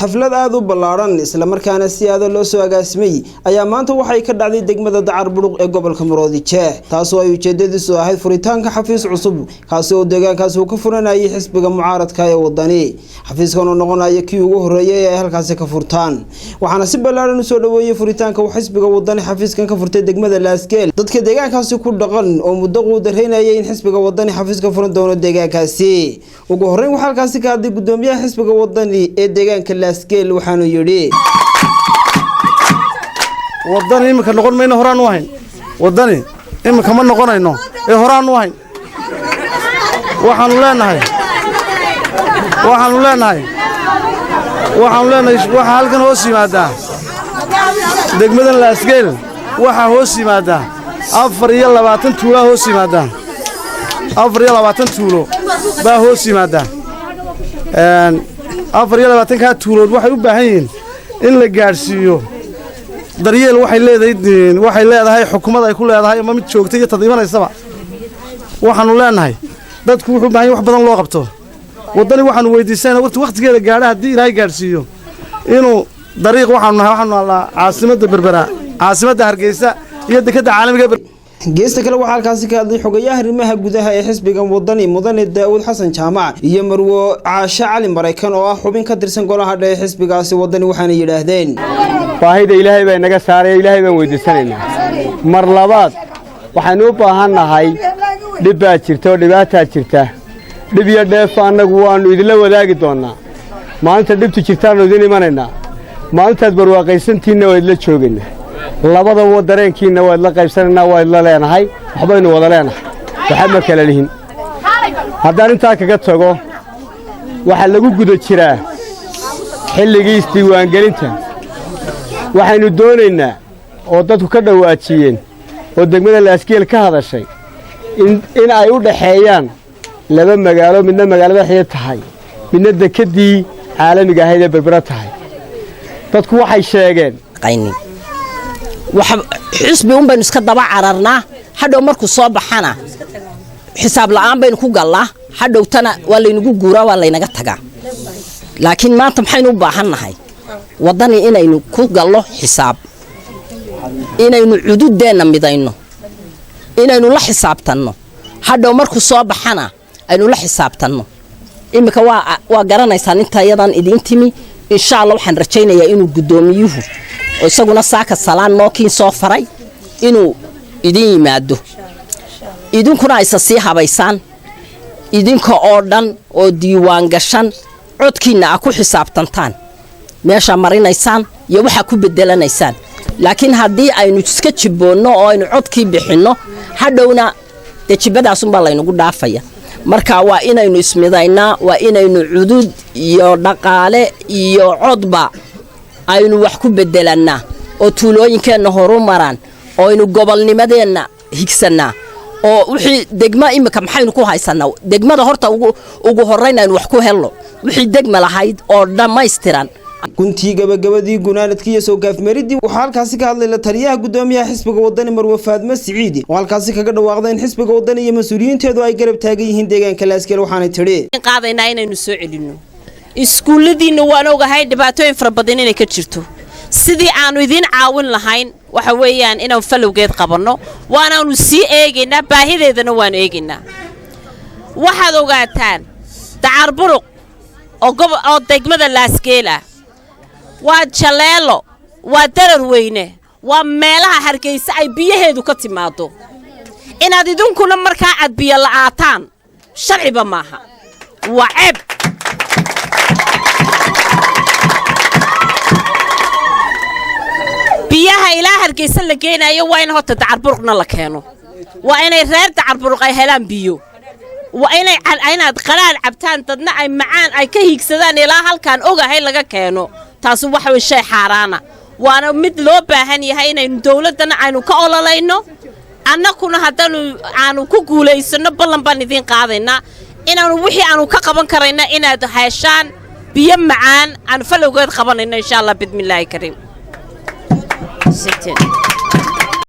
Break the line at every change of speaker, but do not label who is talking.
Xaflad aada u ballaaran, islamarkaana si aada loo soo agaasimay, ayaa maanta waxay ka dhacday degmada Dacar Budhuq ee gobolka Maroodi Jeex, taasoo ay ujeedadiisu ahayd furitaanka xafiis cusub, kaasi oo deegaankaasi uu ka furanayay xisbiga mucaaradka ee Wadani. Xafiiskan oo noqonaya kii ugu horreeyay ee ay halkaasi ka furtaan, waxaana si ballaaran usoo dhaweeyey furitaanka uu xisbiga Wadani xafiiskan ka furtay degmada Laasgeel dadka deegaankaasi ku dhaqan oo muddo quudaraynayay in xisbiga Wadani xafiis ka furan doono deegaankaasi. Ugu horreyn waxaa halkaasi ka hadlay gudoomiyaha xisbiga Wadani ee deegaanka Laasgeel, waxaanu yidhi:
Wadani iminka noqon mayno, horaan u ahayn. Wadani iminka ma noqonayno ee horaan u ahayn. Waxaanu leenahay waxaa halkan hoos yimaaddaa degmadan Laasgeel, waxaa hoos yimaaddaa 24 tuulaa hoos yimaaddaa, 24 tuulo baa hoos yimaaddaa. 24-kaa tuulood waxay u baahan yihiin in la gaadhsiiyo daryeel. Waxay leedahay xukumad ay ku leedahay ama mid joogta iyo tadiibanaysaba. Waxaannu leenahay dadku wuxuu u baahan yahay wax badan loo qabto. Waddani waxaanu weydiisana waqti wakhtigeeda gaadha, haddii Ilaahay gaadhsiiyo, inuu dariiq. Waxaanu nahay, waxaanu naalnaa caasimadda Berbera, caasimadda Hargeysa iyo dekedda caalamiga.
Geesta kale waxaa halkaasi ka hadlay xogayaha arrimaha gudaha ee xisbigan Wadani, mudane Daawud Xasan Jaamac, iyo marwo Caashe Cali Maraykan oo ah xubin ka tirsan golaha dhexe xisbigaasi Wadani, waxaana yidhaahdeen:
Baahida Ilaahay baa inaga saaraya, Ilaahay baan weydiisanaynaa. Mar labaad waxaynu u baahan nahay, dhib baa jirta oo dhibaataa jirta. Dhib iyo dheefa annagu waannu idinla wadaagi doonnaa. Maalinta dhibtu jirtaannu idin imanaynaa, maalintaad barwaaqaysantiinna waa idla joogaynaa. Labadaba dareenkiinna waa idla qaybsanaynaa, waa idla leenahay, waxbaynu wada leenahay, waxa ma kala lihin. Haddaan intaa kaga tago, waxaa lagu guda jiraa xilligii isdiiwaangelinta. Waxaynu doonaynaa oo dadku ka dhowaajiyeen oo degmada Laasgeel ka hadashay in ay u dhaxeeyaan laba magaalo, midna magaalo madaxdeed tahay, midna dekeddii caalamiga ahayd ee Berbera tahay. Dadku waxay sheegeen
Xisbi un baynu iska daba cararnaa. Hadhow markuu soo baxana xisaab la'aan baynu ku gallaa, hadhowtana waa laynagu guuraa, waa laynaga tagaa. Laakiin maanta maxaynu u baahan nahay? Waddani inaynu ku gallo xisaab, inaynu cududeenna midayno, inaynu la xisaabtanno. Hadhow markuu soo baxana aynu la xisaabtanno. Iminka waa garanaysaan inta yadan idiin timi. Insha Allah waxaan rajaynayaa inuu guddoomiyuhu oo isaguna saaka salaan nookiin soo faray inuu idin yimaado, idinkuna aysa sii habaysaan, idinka oo dhan oo diiwaan gashan, codkiinna a ku xisaabtantaan, meeshaa marinaysaan iyo waxaa ku bedelanaysaan. Laakiin haddii aynu iska jibboonno oo aynu codkii bixinno, hadhowna dee jibbadaasunbaa laynagu dhaafaya. Marka waa inaynu ismidaynaa, waa inaynu cudud iyo dhaqaale iyo codba aynu wax ku bedelannaa oo tuulooyinkeenna horu maraan oo aynu gobolnimadeenna higsannaa. Oo wixii degma imika maxaynu ku haysannaa? Degmada horta ugu horrayn aynu wax ku helno, wixii degma lahayd oo dhammaystiran.
Guntii, gabagabadii, gunaanadkii iyo soo gaafmeridii, waxaa halkaasi ka hadlay la taliyaha gudoomiyaha xisbiga Wadani, marwe Faadmo Siciidi, oo halkaasi kaga dhawaaqday in xisbiga Wadani iyo mas-uuliyiinteedu ay garab taagan yihiin deegaanka Laasgeel, waxaanay tidhi:
Qaadaynaa inaynu soo celinno iskuulladiinna. Waan ogahay dhibaatooyin fara badan inay ka jirto. Sidii aanu idiin caawin lahayn waxa weeyaan inaan falowgeed qabanno, waanaanu sii eegaynaa, baahideedana waanu eegaynaa. Waxaad ogaataan Dacarburuq oo degmada Laasgeel ah waa Jaleelo, waa Darar Weyne, waa meelaha Hargeysa ay biyaheedu ka timaaddo. Inaad idinkuna markaa aad biyo la'aataan sharciba maaha, waa ceeb. Biyaha ilaa Hargeysa la geenaayo waa in horta Dacarburuqna la keeno, waa inay reer Dacarburuq ay helaan biyo, waa inay inaad qaraar cabtaan, dadna ay macaan ay ka hiigsadaan ilaa halkaan ogahay laga keeno. Taasi waxa way shay xaaraana, waana mid loo baahan yahay inaynu dawladdana aynu ka ololayno. Annakuna haddaanu aanu ku guulaysanno, ballan baan idiin qaadaynaa inaanu wixii aanu ka qaban karayna inaad heshaan biyo macaan aanu falowgeed qabanayno, insha Allah, bidmillaahi kariim.